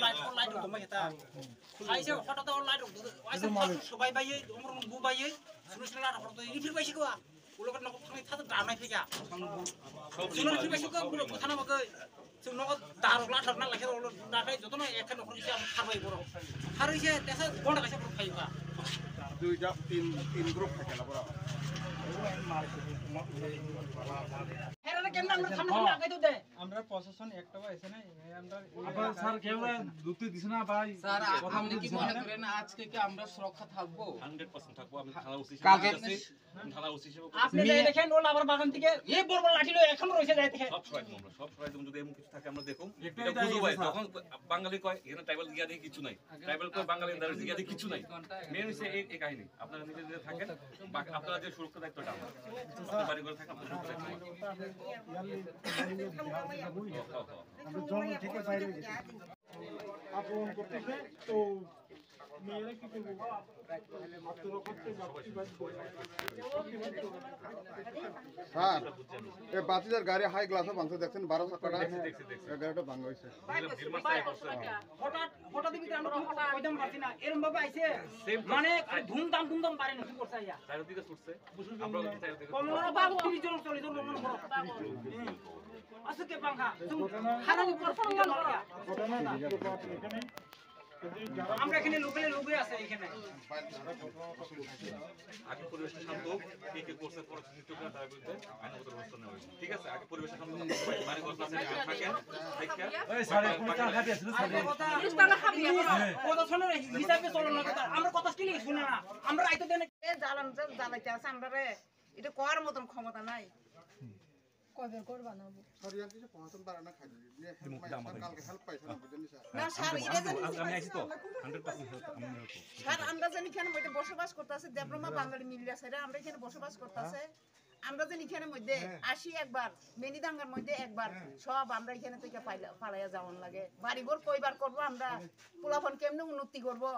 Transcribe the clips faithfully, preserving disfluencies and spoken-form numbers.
Light, light rok tongma khe ta. Aise hoto to light rok, aise hoto sobai bai, omor bu bai, sunu sunu light rok to, ini bai sikwa. Ulo kan nok thani thata dam nai phika. Sunu sunu bai sikwa, ulo thana bagai. Sunu nok darok light rok na lakhe, ulo na khai joto na ekha nok ise am tharbai boro. Tharoi se tesa gonda kaisa boro phaiba. Duita tin, tin group thakela boro. Herana kemna amra samne samne agai to de. আমরা প্রশাসন একটাও এসে নাই, এ, আমরা আপনারা স্যার, কেউ ঢুকতে দিছে না ভাই। স্যার, আ-, কথা আপনি বলতে কি দিছে না। মনে করেন আজকে কি আমরা সুরক্ষা থাকবো? হান্ড্রেড পার্সেন্ট থাকবো। আমি থানা ওসি হিসেবে কালকে বলতেছি, আমি থানা ওসি হিসেবে বলতেছি। আপনি যাই দেখেন, ও আবার বাগান থেকে এ বড় বড় লাঠি লয়ে এখন রয়েছে যাই দেখেন। সব সময় আমরা, সব সময় তুমি যদি এমন কিছু থাকে আমরা দেখুন। একটাই এটা দায়ী বুঝো আছে ভাই, স্যার। তখন বাঙালি কয় এখানে ট্রাইবাল গিয়া দেখি কিছু নাই। ট্রাইবাল কয় বাঙালি দাঁড়িয়ে গিয়া দেখি কিছু নাই। মেন হচ্ছে এই, এই কাহিনী। আপনারা নিজে নিজে থাকেন, বাকি আপনারা যে সুরক্ষা দায়িত্বটা আমার। আপনার বাড়ি ঘরে থাকেন, আপনার সুরক্ষা দায়িত্ব আমার। ইয়ারলি, ইয়ারলি যে আছে, বুঝলি? হ্যাঁ, হ্যাঁ, হ্যাঁ। আমরা জঙ্গল থেকে বাইরে গেছি। আক্রমণ করতেছে, তো মেয়েরা কি করবো? আত্মরক্ষার্থে বাঁচতে বাধ্য। স্যার, এই বাতিজার গাড়ি হাই গ্লাসও ভাঙছে, দেখছেন, বারো চাকাটা, দেখছি, দেখছি, দেখছি। এই গাড়িটা ভাঙা হয়েছে। হঠাৎ, হঠাৎ ভিতরে আমরা কোনো কথা কইতাম পারছি না, এরম ভাবে আইছে, সেম তো। মানে খালি ধুমধাম ধুমধাম বাড়ি নতুন করছে আইয়া। চারিদিকে ছুটছে। আমরা ওদিকে চারিদিকে কমলা বাবু তিরিশ জন, চল্লিশ জন মনে করো। হুম। আছে কে পাঙ্খা? তুমি খারাপ উপর ফোন করো। ঘটনা না, এখানে আমরা এখানে লোকালে লোকে আছে এখানে। আগে পরিবেশটা শান্ত হোক, কে কে করছে পরোক্ষ কৃতজ্ঞতা তার বিরুদ্ধে আইনগত ব্যবস্থা নেওয়া হবে। ঠিক আছে, আগে পরিবেশটা শান্ত হোক, বাড়ি ঘর কাছে থাকেন, দেখে এই স্যার, কোনো টাকা দিয়ে আসলে স্যার। কথা, কথা শুনে হিসাবে চলো না কথা। আমরা কথা কি লিখে শুনে না। আমরা আইতে দেন। এ জ্বালান জ্বালাইতে আছে আমরা রে। এটা করার মতন ক্ষমতা নাই। কয়বার করবা না? স্যার, ইয়ার কিছু পড়াশোনা বাড়ানো খাই দিবি। নিয়ে হেল্প পাইছে না, কালকে হেল্প পাইছে না, বুঝলি স্যার? না, স্যার, আমি, এটা আমি, জানি আমি, আমি আছি তো, হান্ড্রেড পার্সেন্ট হেল্প, আমি হেল্প করবো। স্যার, আমরা জানি কেন মধ্যে বসবাস করতেছে, দেবরমা বাঙালি মিল্লা স্যার, আমরা এখানে বসবাস করতেছে। আমরা জানি এখানে মধ্যে আসি একবার, মেনিদাঙ্গার মধ্যে একবার, সব আমরা এখানে থেকে পাইলা-, পালাইয়া যাওয়ান লাগে। বাড়িঘর কয়বার করবো আমরা, পোলাপান কেমনে উন্নতি করবো?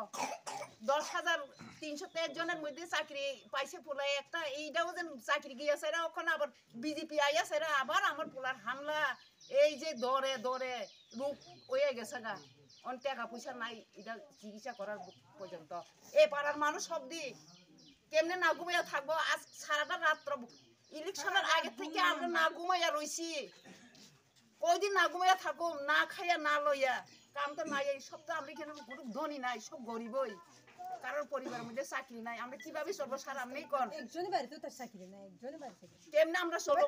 দশ হাজার তিনশো তেইশ জনের মধ্যে চাকরি পাইছে পোলায় একটা, এইটাও যেন চাকরি গিয়া স্যার, ওখানে আবার বিজেপি আইয়া স্যার আবার আমার পোলার হামলা, এই যে দরে দরে রোগ হয়ে গেছে গা, অন টাকা পয়সা নাই, এটা চিকিৎসা করার পর্যন্ত। এ পাড়ার মানুষ সব দি কেমনে না ঘুমাইয়া থাকবো? আজ সারাটা রাত্র ইলেকশনের আগে থেকে আমরা না ঘুমাইয়া রইছি। কয়দিন না ঘুমাইয়া থাকুম, না খাইয়া না লইয়া, কাম তো নাই, এই সব তো আমরা এখানে কোনো ধনী নাই, সব গরিবই, কারোর পরিবারের মধ্যে চাকরি নাই, আমরা কিভাবে চলবো স্যার? আপনি কোন একজনই বাড়িতে তার চাকরি নাই, একজনই বাড়িতে। কেমনে আমরা চলবো?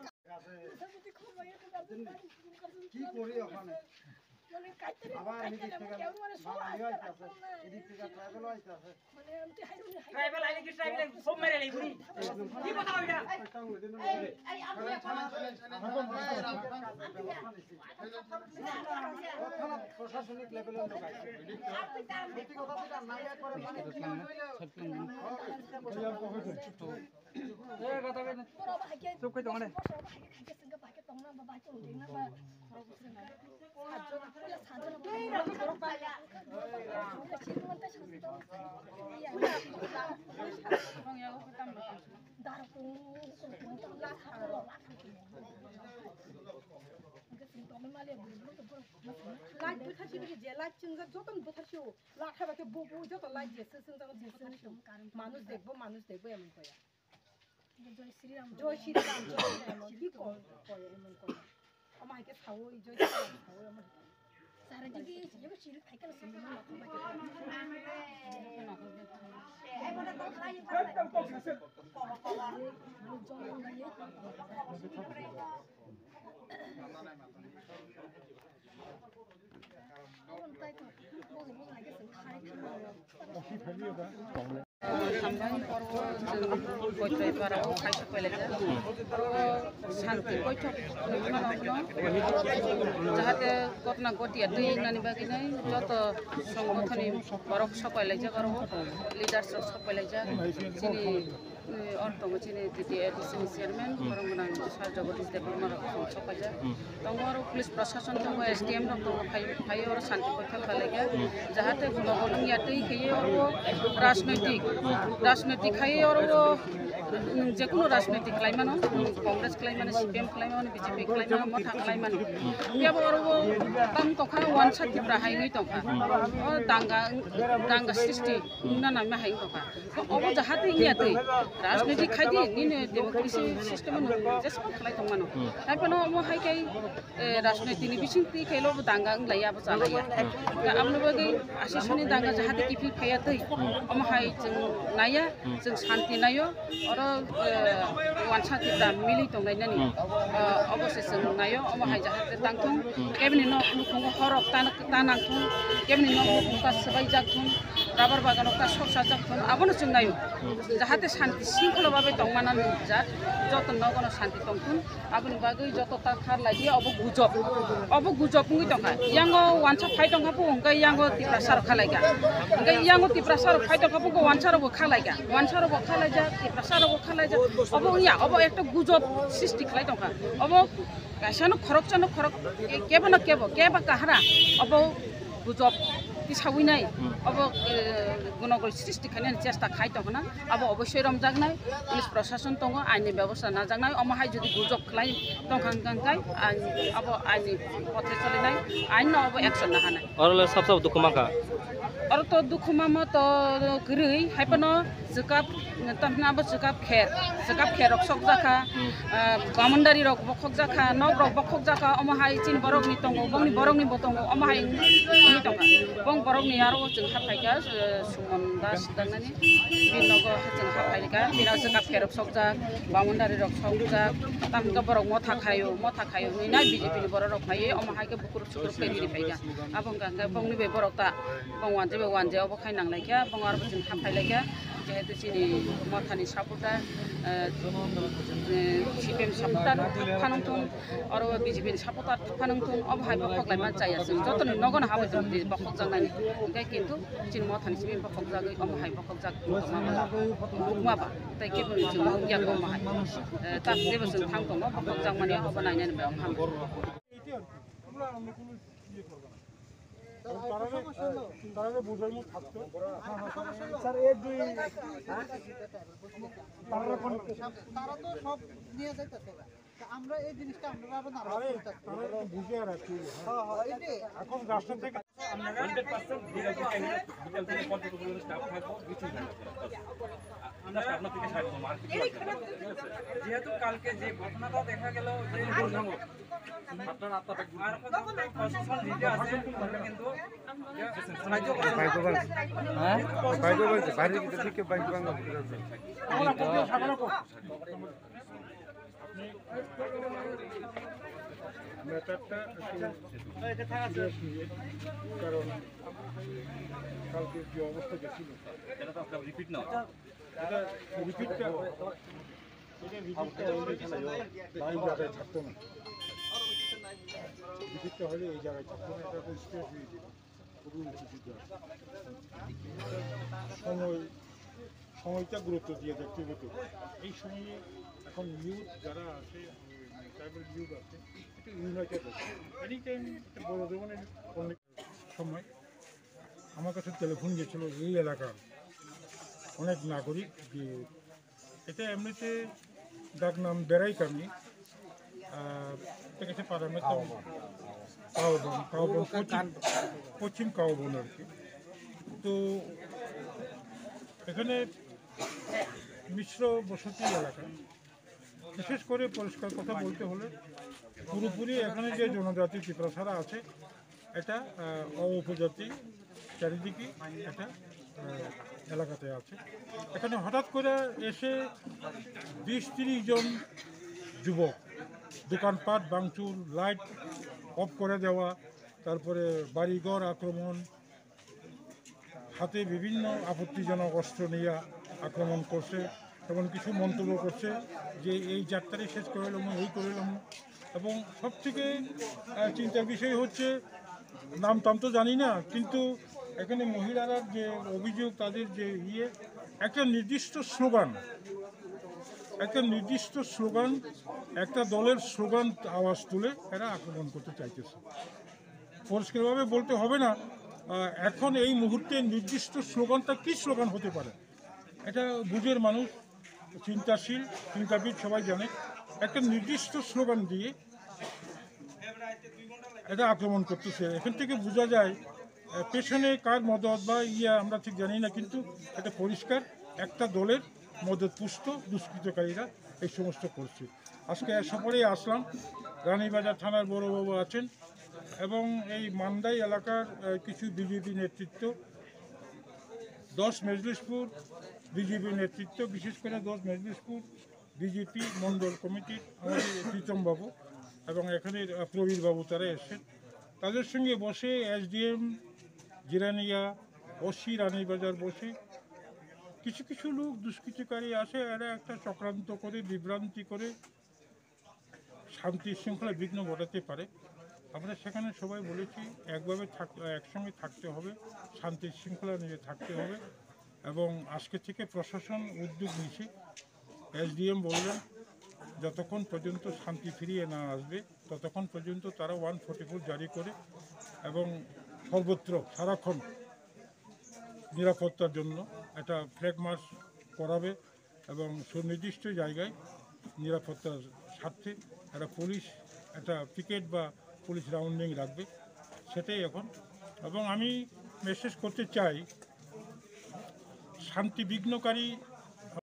কি করি ওখানে? আবার এদিক থেকে বাঙালি আইতাছে, এদিক থেকে ট্রাইবেল আইতাছে। ট্রাইবেল আইলে কি ট্রাইবেল সব মেরে নেই বুড়ি? কি কথা ওইটা? প্রশাসনিক লেভেলে লোক আছে। সত্যি কথা যেটা নাই একবারে মানে কি হইলো? চুপ করে তো মানে। Light bwtharsidi je light chwngjak jotono bwtharsio, latha bai khe bo bo joto light je se chwngjak bwtharsio, manuj dekbo manuj dekbo emon koya. জয় শ্রীরাম। জয় শ্রীরাম, জয় শ্রীরাম, কি কয়, কয়, এমন কয়। আমার হাইকে খাওয়াই, জয় শ্রীরাম খাওয়াই, আমার হাইকে। স্যার, যদি এসে যাবে, সিঁড়ি খাইতে হবে, সিঁড়ি খাইতে হবে। তাই তো, বলে, বলে, লাগে, খাই, খাই। Hambai, oro chwng Koitroi para o khaisa pailaijak. Oro shanti boithok nangmano abono, jahate ghotona ghotiya twi wngnani bagwi nai joto songgothoni borok sok pailaijak oro, leaders rok sok pailaijak. Chini, eh, oro tongo chini D T A D C ni chairman, borok gwnang sir Jagadish Debbarma rok sok pailaijak. Tongo oro police proshashan tongo, S D M rok tongo, phai, phai oro shanti boithok khlaikha. Jahate gonogol wngya twi khaiwi oro rajnoitik, rajnoitik khaiwi oro, mm, jekunu rajnoitik khlaimano, mm, Congress khlaimano, C P M khlaimano, B J P khlaimano, motha khlaimano. Phiya bo oro tang tokha wansa Tipra hai wngwi tongkha. O danga, danga srishti wngna nangma hai wngtongkha. Obo jahate wngya twi, rajnoitik khaidi, nini democracy system-o nwng jeswk khlai tongmano. Haiphano omo hai khe, eh, rajnoitik ni bising twi khe lo bo danga wng laiya, bo cha laiya. Ka amoni bagwi asisoni danga jahate kiphil phaiya twi, omo hai chwng naiya, chwng shanti naio, oro, eh, wansa Tipra milwi tonglainani, eh, obo se chwng naio, omo hai jahate tangthung, kebini nok nukhungo horok ta, ta nangthung, kebini nok nukhung ta swbaijak thung. Rubber bagano ta sok sajak thun, abono chwng naio. Jahate shanti shringkhola babe tongmana nukjak, joto nogono shanti tongthun, aboni bagwi joto ta kharlai di, obo gujok. Obo gujok wngwi tongkha. Yango wansa phai tongkha, bo hwnkhe yango Tiprasa rok khalai kha. Hwnkhe yango Tiprasa rok phai tongkha, bo wansa rok bo khalai kha. Wansa rok bo khalai jak, Tiprasa rok bo khalai jak. Obo wngya, obo ekta gujok srishti khlai tongkha. Obo kaisa no khoroksa no khorok, kebo no kebo, keba kahara. Obo gujok tisawi nai, obo, eh, gonogol srishti khainani chesta khai tongkha na, abo oboisoi romjaknai, police proshashan tongo, aini bebosta najaknai, omo hai jodi gujok khlai tongkha hwnkha hwnkhe, ain, abo aini pothe cholinai, ain no obo action nahanai. Oro le sab sab dukhu mankha. Oro to dukhu mamo to kwrwi, haiphano Chwkap, tamni abo chwkap kher, chwkap kher rok sok jakha, ah, bamundari rok bokhok jakha, nok rok bokhok jakha, omo hai chini borok ni tongo, bongni borok ni bo tongo, omo hai wngwi tongkha. Bong borok ni aro chwng haphaikha, eh, Suman Das dangnani, bini nogo chwng haphaikha, bini chwkap kher rok sok jak, bamundari rok sok jak, tamni borok motha khaio, motha khaio, nini B J P ni borok rok phaiwi, omo hai khe bukruk sukruk khe riri phaikha. Abo wngkha khe bongni bai borok ta, bong wanje bai wanje obo khai nang laikha, bong aro chwng haphai laikha. Jehetu chini mothani supporter, eh, eh, C P M supporter phanang thun, oro B J P ni supporter phanang thun, obo hai bokhok lai man chaya chwng, jotoni nogono habai chwng di bokhok jaknani. Hwnkhe kintu chini mothani simi bokhok jagwi omo hai bokhok jak tongma ba, tei kebo ni chwng nukya omo hai. Eh, tak jebo chwng thang tongo, bokhok jakmani obo nainani bai omo hambai. তারা যে, তারা যে বুঝাইনি থাকতো। স্যার, এ দুই, তারা এখন তারা তো সব নিয়ে যাইতেছে। তা আমরা এই জিনিসটা আমরা আরো নার্ভাস আরে, করতেছি। তারা তো বুঝে আর কি। হ্যাঁ, হ্যাঁ, এই যে এখন রাস্তা থেকে হান্ড্রেড পার্সেন্ট বিকেল থেকে, বিকেল থেকে পর্যন্ত পর্যন্ত স্টাফ থাকবো, মিছিল থাকবো। আমরা স্টাফ না থেকে সাহায্য করবো, আর কিছু লাগবে না। ঠিক আছে? যেহেতু কালকে যে ঘটনাটা দেখা গেল যে আপনার আত্মাটা আর প্রশাসন দিকে আছে, তাহলে কিন্তু সাহায্য করবে না। Bike over. হ্যাঁ? বাইক ওভার, বাইরে কিন্তু ঠিক বাইক ওভার। ম্যাটারটা একটু সিরিয়াস নিয়ে, কারণ কালকে যে অবস্থা গেছিল, এটা তো আপনার রিপিট না হয়। এটা রিপিটটা, এটা রিপিটটা হলে এই জায়গায় থাকতো না। রিপিটটা হলে এই জায়গায় থাকতো না, এটা তো স্ট্রেট হয়ে যেত। খুবই উচিত হতো। সময়, সময়টা গুরুত্ব দিয়ে দেখতে হতো। এই সময়ে এখন ইউথ যারা আছে, ট্রাইবাল ইউথ আছে, একটু ইউনাইটেড আছে। এনি টাইম একটা বড় ধরনের অনেক সময় আমার কাছে টেলিফোন গেছিল এই এলাকার অনেক নাগরিক যে এটা এমনিতে ডাক নাম বেড়াই কামি, আহ, এটা গেছে পাড়ামের তো কাউবন, কাউবন, পশ্চিম, পশ্চিম কাউবন আর কি। তো এখানে মিশ্র বসতি এলাকা, বিশেষ করে পরিষ্কার কথা বলতে হলে পুরোপুরি এখানে যে জনজাতি ত্রিপুরা ছাড়া আছে, এটা, আহ, অ-উপজাতি চারিদিকে এটা, আহ, এলাকাতে আছে। এখানে হঠাৎ করে এসে বিশ তিরিশ জন যুবক দোকানপাট ভাঙচুর, লাইট অফ করে দেওয়া, তারপরে বাড়িঘর আক্রমণ, হাতে বিভিন্ন আপত্তিজনক অস্ত্র নিয়ে আক্রমণ করছে এবং কিছু মন্তব্য করছে যে এই যাত্রাই শেষ করে এলাম, এই করে এলাম। এবং সব থেকে আহ, চিন্তার বিষয় হচ্ছে, নাম টাম তো জানি না, কিন্তু এখানে মহিলারা যে অভিযোগ, তাদের যে ইয়ে, একটা নির্দিষ্ট স্লোগান, একটা নির্দিষ্ট স্লোগান, একটা দলের স্লোগান আওয়াজ তুলে এরা আক্রমণ করতে চাইতেছে। পরিষ্কারভাবে বলতে হবে না, আহ, এখন এই মুহূর্তে নির্দিষ্ট স্লোগানটা কী স্লোগান হতে পারে, এটা বুঝের মানুষ, চিন্তাশীল, চিন্তাবিদ সবাই জানে। একটা নির্দিষ্ট স্লোগান দিয়ে এটা আক্রমণ করতেছে। এখান থেকে বোঝা যায়, আহ, পেছনে কার মদত বা ইয়ে আমরা ঠিক জানি না, কিন্তু এটা পরিষ্কার একটা দলের মদতপুষ্ট দুষ্কৃতকারীরা এই সমস্ত করছে। আজকে সফরে আসলাম, রানীবাজার থানার বড়বাবু আছেন এবং এই মান্দাই এলাকার আহ, কিছু বিজেপি নেতৃত্ব, দশ মজলিশপুর বিজেপি নেতৃত্ব, বিশেষ করে দশ মজলিশপুর বিজেপি মণ্ডল কমিটির আমাদের প্রীতম বাবু এবং এখানে আহ, প্রবীর বাবু, তারা এসেছেন। তাদের সঙ্গে বসে এসডিএম জিরানিয়া, ওসি রানীবাজার বসে কিছু কিছু লোক দুষ্কৃতিকারী আছে, এরা একটা চক্রান্ত করে, বিভ্রান্তি করে শান্তি শৃঙ্খলা বিঘ্ন ঘটাতে পারে। আমরা সেখানে সবাই বলেছি, একভাবে থাক, একসঙ্গে থাকতে হবে, শান্তি শৃঙ্খলা নিয়ে থাকতে হবে। এবং আজকে থেকে প্রশাসন উদ্যোগ নিচ্ছে। এসডিএম বললেন, যতক্ষণ পর্যন্ত শান্তি ফিরিয়ে না আসবে, ততক্ষণ পর্যন্ত তারা ওয়ান ফর্টি ফোর জারি করে এবং সর্বত্র সারাক্ষণ নিরাপত্তার জন্য একটা ফ্ল্যাগ মার্চ করাবে এবং সুনির্দিষ্ট জায়গায় নিরাপত্তার স্বার্থে একটা পুলিশ, একটা পিকেট বা পুলিশ রাউন্ডিং রাখবে, সেটাই এখন। এবং আমি মেসেজ করতে চাই, শান্তি বিঘ্নকারী